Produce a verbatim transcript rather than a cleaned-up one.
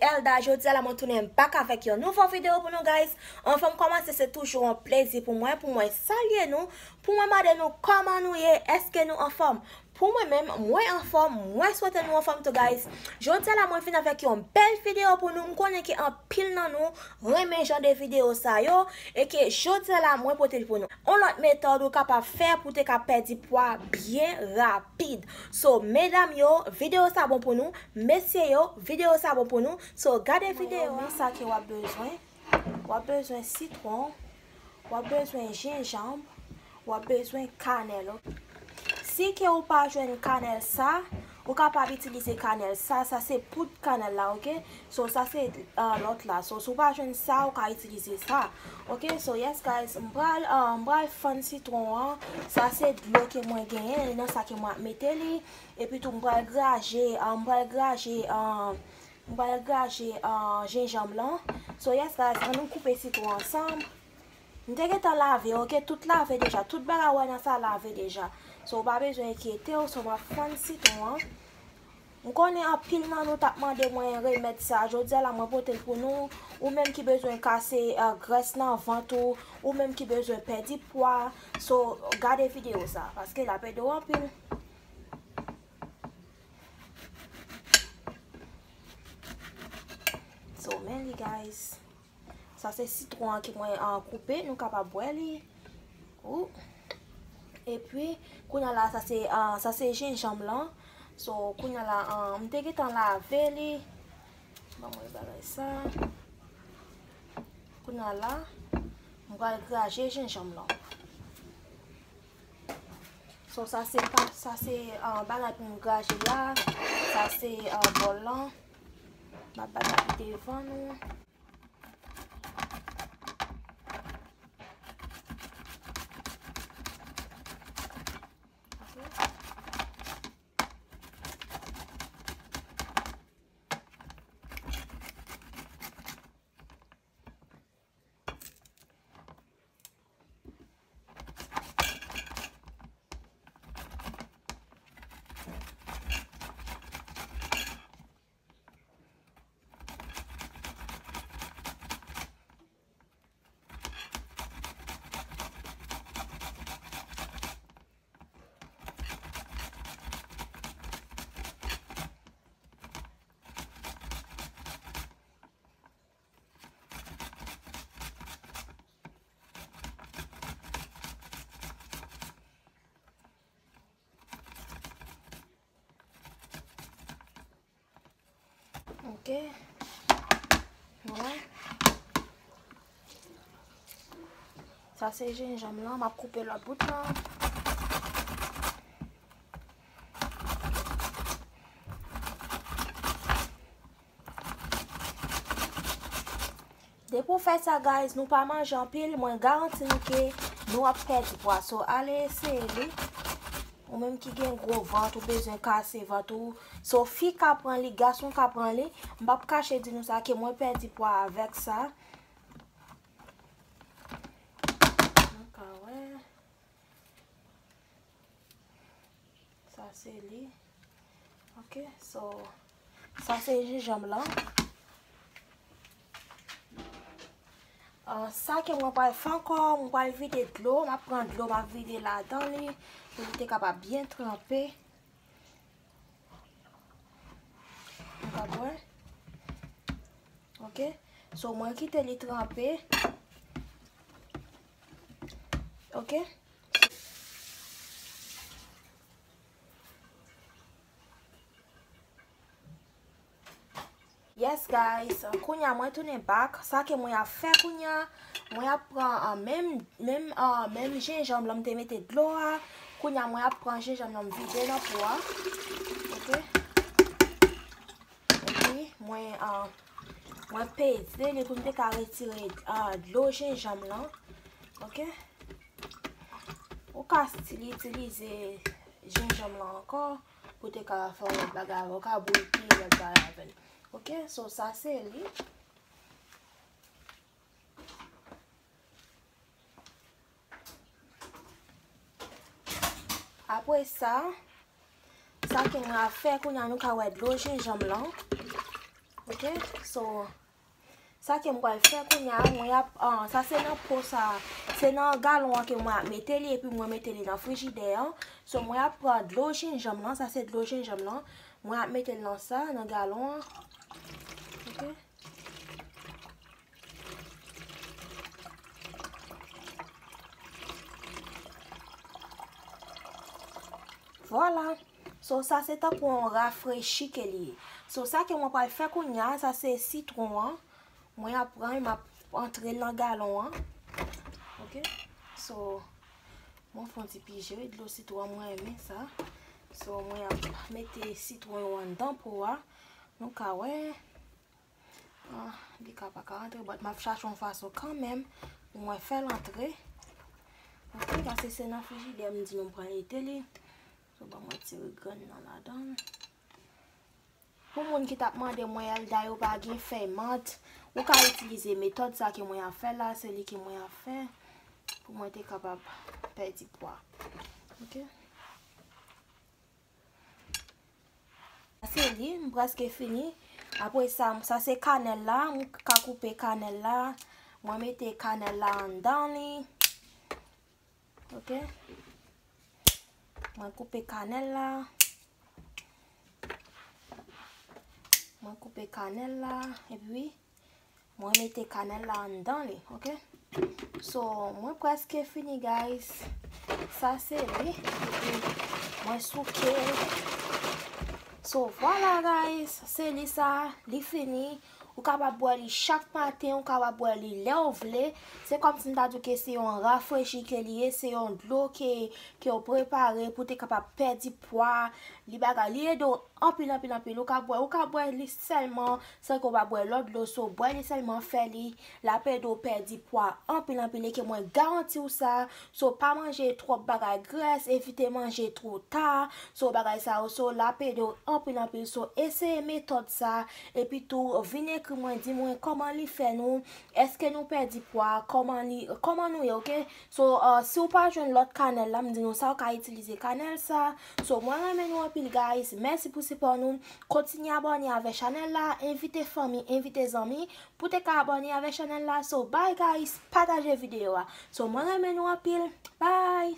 Elda, jodi a la mwen tounen back avèk yon nouvo videyo pou nou, guys. Anvan m kòmanse, se toujou yon plezi pou mwen, pou mwen salye nou, pou mwen mande nou kòman nou ye, èske nou anfòm. Pou mwen menm, mwen anfòm, mwen swete nou anfòm tou, guys. Jodi a la mwen vin avèk yon bèl videyo pou nou. M konnen ke anpil nan nou renmen jan de videyo sa yo, e ke jodi a la mwen pote l pou nou. Yon lòt metòd ou kapab fè pou te ka pèdi pwa byen rapid. So, medam yo, videyo sa bon pou nou. Mesye yo, videyo sa bon pou nou. So, gade videyo a. Men sa ke w ap bezwen. W ap bezwen sitwon. W ap bezwen jenjanm. W ap bezwen kanèl, ok? Si ke ou pa jwenn kanèl sa, ou kapab itilize kanèl sa. Sa se poud kanèl la, ok? So, sa se, uh, lòt la. So, si w pa jwenn sa, ou ka itilize sa. Ok, so yes, guys, m pral, uh, m pral fann sitwon an. Sa se dlo ke mwen genyen, nan sa ke mwen ap mete li. Epi tou, m pral graje, uh, m pral graje, uh, m pral graje, uh, jenjanm lan. So, yes, guys, ann nou koupe sitwon ansanm. M te gentan lave, ok? Tout lave deja. Tout bagay ou wè nan sa lave deja. So, ou pa bezwen enkyete w, so m ap fann sitwon an. M konnen anpil nan nou t ap mande mwen remèd sa. Jodi a la, mwen pote l pou nou. Ou menm ki bezwen kase, uh, grès nan vant ou, ou menm ki bezwen pèdi pwa. So, gade videyo sa, paske l ap ede w anpil. So, men li, guys. Sa se sitwon an ke mwen, ah, koupe, nou kapab wè li. Ou. Epi, kounye a la, sa se, ah, sa se jenjanm lan. So, kounye a la, ah, m te gentan lave li. Ban mwen bagay sa. Kounye a la, m pral graje jenjanm lan. So, sa se pa, sa se, ah, bagay pou m graje la. Sa se, ah, bòl lan. M ap bay li devan nou. Ok. Bon. Sa se jenjanm lan, m ap koupe lòt bout lan. Depi w fè sa, guys, nou pa manje anpil, mwen garanti nou ke nou ap pèdi pwa. So, ale eseye li. Ou menm ki gen gwo vant, ou bezwen kase vant ou. So, fi ka pran li, gason ka pran li. M p ap kache di nou sa, ke mwen pèdi pwa avèk sa. Nou ka wè. Sa se li. Ok, so, sa se jenjanm lan. Ah, sa ke mwen pral fè ankò, mwen pral vide dlo, m ap pran dlo, m ap vide ladan li, pou li te kapab byen tranpe. Nou ka bwè. Ok, so mwen kite li tranpe. Ok. Yes, guys, kounye a mwen tounen back. Sa ke mwen ap fè kounye a, mwen ap pran, ah, menm, menm, ah, menm jenjanm lan m te mete dlo a. Kounye a mwen ap pran jenjanm lan m vide nan po a. Ok. Epi mwen, ah, mwen peze li pou m te ka retire, ah, dlo jenjanm lan. Ok. Ou ka still itilize jenjanm lan ankò pou te ka fè yon lòt bagay avè l. Ou ka bouyi lòt bagay avè l. Ok, so sa se li. Apre sa, sa ke mwen ap fè kounye a, nou ka wè dlo jenjanm lan. Ok, so, sa ke m pral fè kounye a, mwen ap, ah, sa se nan po sa, se nan galon an ke mwen ap mete li, epi mwen mete li nan frijidè an. So, mwen ap pran dlo jenjanm lan, sa se dlo jenjanm lan. Mwen ap mete l nan sa, nan galon an. Ok. Vwala. So, sa se tankou yon rafrechi ke li ye. So, sa ke mwen pral fè kounye a, sa se sitwon an. Mwen ap pran, m ap antre l nan galon an. Ok? So, mwen fè yon ti pije, wi, dlo sitwon, mwen renmen sa. So, mwen ap mete sitwon yo anndan po a. Nou ka wè. Ah, li ka pa ka rantre, but m ap chache yon fason kanmenm pou mwen fè l antre. Ok, paske se nan frijidè m di nou m pral mete li. So, ban mwen tire grenn nan ladan l. Pou moun ki t ap mande mwen, Elda, yo pa gen fèy mant, ou ka itilize metòd sa ke mwen ap fè la, se li ke mwen ap fè pou mwen te kapab pèdi pwa. Ok? Sa se li, m prèske fini. Apre sa, sa se kanèl la, m ka koupe kanèl la. Mwen mete kanèl la anndan li. Ok. Mwen koupe kanèl la. Mwen koupe kanèl la. Epi, mwen mete kanèl la anndan li. Ok. So, mwen prèske fini, guys. Sa se li. Epi, mwen souke. So, vwala, guys. Se li sa. Li fini. Ou kapab bwè li chak maten, ou kapab bwè li lè w vle. Se kòmsi m ta di w ke se yon rafrechi ke li ye, se yon dlo ke, ke w prepare pou te kapab pèdi pwa. Li bagay, li ede w anpil, anpil, anpil. Ou ka bwè, ou ka bwè li sèlman, san ke w pa bwè lòt dlo, so bwè li sèlman fè li, l ap ede w pèdi pwa anpil, anpil, e ke mwen garanti w sa. So, pa manje twòp bagay grès, evite manje twò ta. So, bagay sa yo, so, l ap ede w anpil, anpil. So, eseye metòd sa, epi tou, vin ekri mwen, di mwen kòman li fè nou, èske nou pèdi pwa, kòman li, kòman nou ye, ok? So, uh, si w pa jwenn lòt kanèl la, m di nou sa, w ka itilize kanèl sa. So, mwen renmen nou anpil, guys. Mèsi pou sipò nou. Kontinye abòne avè chanèl la, envite fanmi, envite zanmi pou te ka abòne avè chanèl la. So, bye, guys. Pataje videyo a. So, mwen renmen nou anpil. Bye.